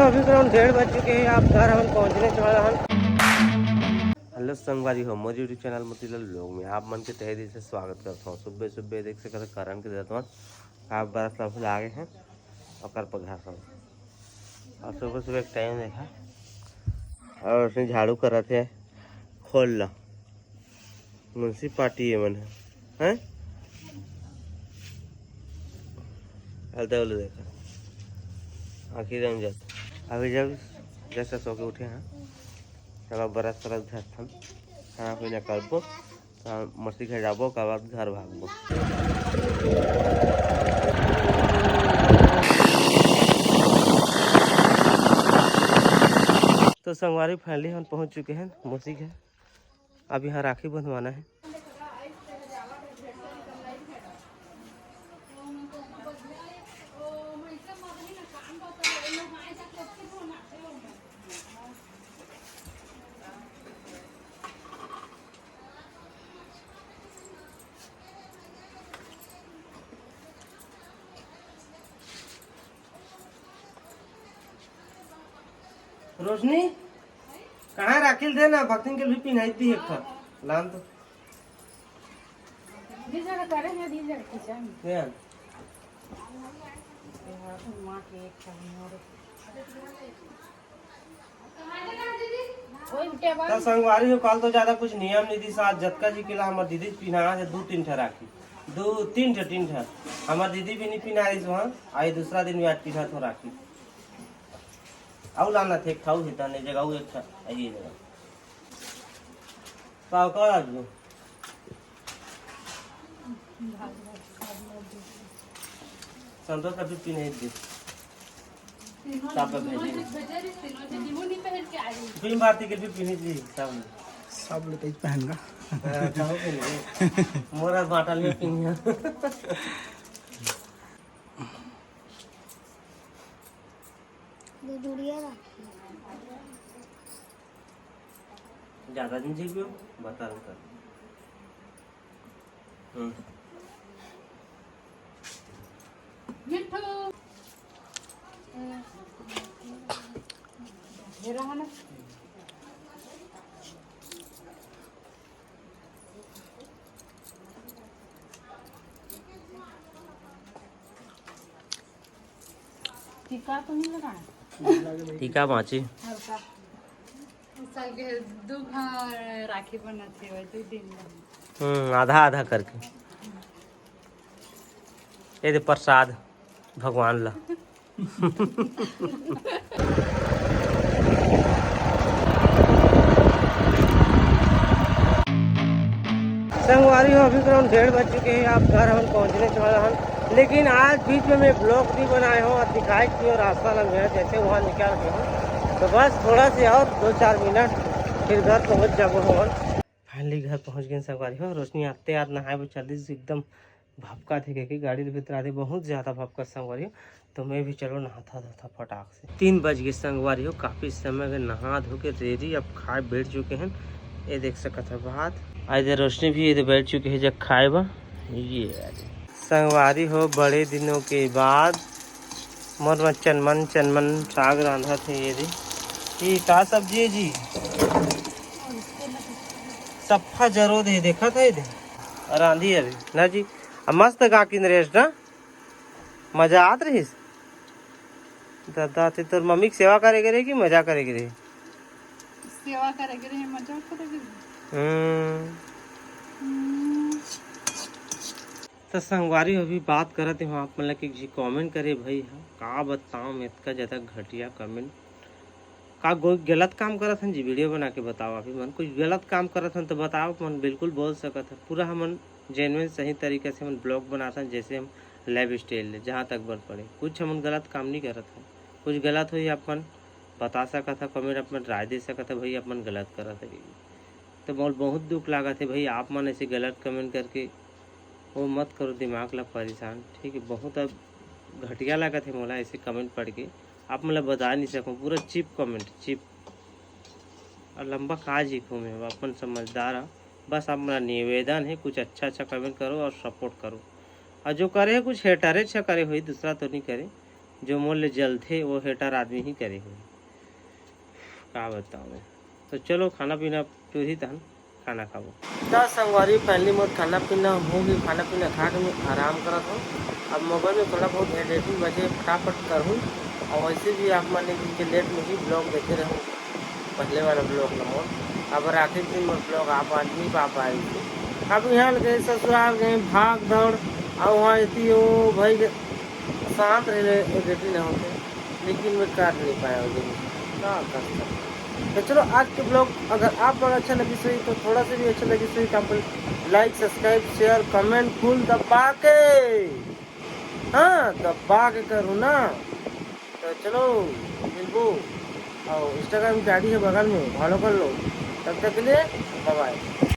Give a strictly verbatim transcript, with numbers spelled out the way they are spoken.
अभी ग्राउंड डेढ़ बज चुके हैं, आप घर हम पहुंचने वाला हन। हेलो संगवारी हो, मोर YouTube चैनल मोतीलाल व्लॉग में आप मन के तहे दिल से स्वागत करत हूँ। सुबह सुबह देख सकत हव, करन के देत हन, आप बरस ला फुला आगे हैं, ओकर पघार सब। और सुबह सुबह एक टाइम देखा, और उसने झाड़ू करत है, खोल ला। म्युनिसिपालिटी ये मन है, हैं? हलता वाला देखा, आखिर हम जाते। अभी जब जैसे सो के उठे हैं, तब अब बरस तरस धरथन, खाना पीना करबो, तो मस्ती घर जाबो, ओकर बाद घर भागबो। तो संगवारी, finally हम पहुंच चुके हैं मौसी घर। अब यहाँ राखी बंधवाना है। रोशनी, कहाँ राखी ल दे ना, भक्तिन के भी पिन्हाई दी एक ठा। लान तो। दी जगह करे ना, दी जगह किचन। ले आन। माँ के एक ठा मोर। त संगवारी हो, काल तो ज्यादा कुछ नियम नहीं दिस, आज जतका जी के ला हमर दीदी पिन्हा है दू तीन ठा राखी, दू तीन ठा, तीन ठा। हमर दीदी भी नहीं पिन्हा रही वहाँ, आई दूसरा दिन भी आज पिन्हा थो राखी। आऊ लाना थे, खाऊ है तने जगह, आऊ एक ठा, आई जगह। पाव का आज? संतोष का भी पिन्हे दे। तीनों साफ कर भेजे। तीनों जने वो नहीं पहन के आ रही। फिल्म भारती के भी पिन्हे दे, सब। सब लोग तो पहन का। हाँ, सब पिन्हे। मोरा बाटल में पिन्हे। दो जुड़िया राखी। ज्यादा दिन जी पियो, बता कर। हम्म। मिठू। ये रहा ना। टीका तो नहीं लगाए? टीका बाँची। हल्का। साल के दू घर राखी बनत हे, दू दिन में। हम्म, आधा आधा करके। ये दे प्रसाद भगवान ला। संगवारी हो, अभी ग्राउंड डेढ़ बज चुके हैं, आप घर हम पहुंचने वाला हन। लेकिन आज बीच में मैं ब्लॉग नहीं बनाए हूँ और दिखाए कि रास्ता लग गया, जैसे वहाँ निकल गए हूँ। तो बस थोड़ा से और दो चार मिनट, फिर घर पहुँच जाबो हमन। फाइनली घर पहुँच गए संगवारी हो। रोशनी आते यार नहाए बर चल दिस, एकदम भपका थे, क्योंकि गाड़ी के भीतर आते बहुत ज़्यादा भपका संगवारी हो। तो मैं भी चलो नहाता धोता फटाक से। तीन बज गए संगवारी हो, काफ़ी समय के नहा धो के रेडी, अब खाए बैठ चुके हैं। ये देख सकत है बात। आज दे रोशनी भी ये दे बैठ चुके हैं जब खाए बा। ये आ दे। संगवारी हो, बड़े दिनों के बाद मोर मन चनमन चनमन साग रांधत हे ये दे। ये का सब्जी है जी? सफ्फा जरो दे, देखत है ये दे। रांधी अभी ना जी। अब मस्त गाकिन रेस ना। मजा आत रहिस। दादा, ते तोर मम्मी के सेवा करे के रहे कि मजा करे के रहे? सेवा करे के रहे, मजा करे के रहे। हम्म। हम्म। तो संगवारी, अभी बात करत हे, आप मन ला कि जी कमेंट करे भाई, हाँ, का बताओ, मैं इतना ज्यादा घटिया कमेंट का कोई गलत काम करत हन जी, वीडियो बना के बताओ। अभी मन कुछ गलत काम करत हन तो बताओ, मन बिल्कुल बोल सकत है। पूरा हमन जेन्युइन सही तरीके से हमन ब्लॉग बनात हन, जैसे हम लाइफ स्टाइल ले जहाँ तक बन पड़े, कुछ हमन गलत काम नहीं करत हन। कुछ गलत होई आप मन बता सकत है, कमेंट आप मन राय दे सकत है, भाई आप मन गलत करत है। तो मोर बहुत दुख लागत है भाई, आप मन ऐसे गलत कमेंट करके वो मत करो दिमाग ला परेशान, ठीक है। बहुत अब घटिया लागत है मोला ऐसे कमेंट पढ़ के, आप मन ला बता नहीं सकूँ, पूरा चीप कमेंट, चीप। और लंबा का लिखूँ मैं, अपन समझदार हाँ। बस आप मन ला निवेदन है, कुछ अच्छा अच्छा कमेंट करो और सपोर्ट करो। और जो करे है कुछ हेटर है, अच्छा करे होई, दूसरा तो नहीं करे। जो मोर ले जलथे वो hater आदमी ही करे होही। का बताओ मैं। तो चलो खाना पीना टूरही तहन खाना खाबो। त संगवारी finally मोर खाना पीना हो गई, खाना पीना खा के मैं आराम करत हूँ। अब मोबाइल में थोड़ा बहुत editing बचे फटाफट करहूँ। और वैसे भी आप मन एक दिन के late में ही vlog देखे रहूँ, पहले वाला vlog ला मोर। अब आखिरी दिन मोर vlog आप आज नहीं पा पाए। अब यहाँ गए ससुराल गए भाग दौड़, और वहाँ इतनी वो भाई शांत रहे editing ना होते, लेकिन मैं कर नहीं पाया हूँ दिन का कर सकता। तो चलो आज के vlog अगर आप लोग अच्छा लगी सही तो थोड़ा सा भी अच्छा लगी सही तो आप like subscribe share comment full दबा के, हाँ दबा के करो ना। तो चलो मिलबो और Instagram की आईडी है बगल में follow कर लो। तब तक के लिए bye bye।